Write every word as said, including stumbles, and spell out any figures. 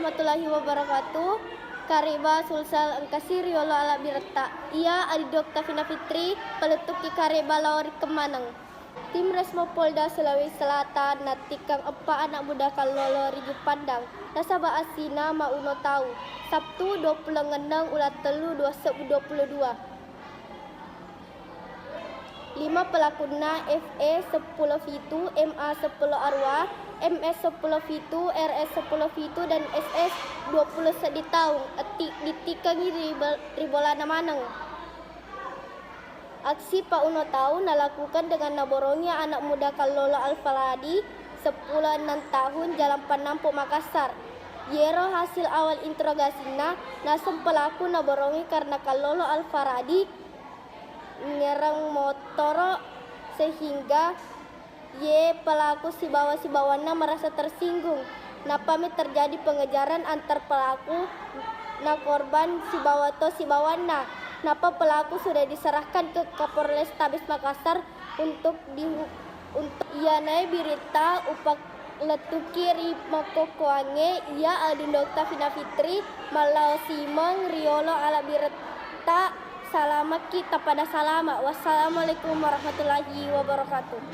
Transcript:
Warahmatullahi wabarakatuh. Kareba Sulsel engkasi riolo alabbiretta. Iya Adi Dokta Fina Fitri, palettukki kareba lao ri Kemmaneng. Tim Resmo Polda Sulawesi Selatan nattikkeng eppa anak muda kallolo ri Juppandang, nasaba assina mauno tau. Sabtu, dua puluh enneng ulang tellu dua sebbu dua puluh dua. Lima pelakunna F E seppulo pitu, M A seppulo aruwa, M S seppulo pitu, R S seppulo pitu, dan S S dua puluh seddi taung, etti-, dittikkengi ri bel-, ri bolana maneng. Aksi pauno tau nalakukan dengan naborongi anak muda kallolo Alfaradi, seppulo enneng tahun, Jalan Pennampung, Makassar. Yero hasil awal interogasinna, naseng pelaku naborongi karena kallolo Alfaradi ngereng motoro, sehingga ye pelaku sibawa-sibawanna merasa tersinggung. Nappami terjadi pengejaran antar pelaku na korban sibawa to sibawanna. Nappa pelaku sudah diserahkan ke Kapolrestabes Makassar untuk dihu-, untuk iyanae birita upak lettuki ri makkokkoangnge, iya Adi Dokta Fina Fitri, mallao simeng riolo alabbiretta. Salamakki tapada salama. Wassalamualaikum warahmatullahi wabarakatuh.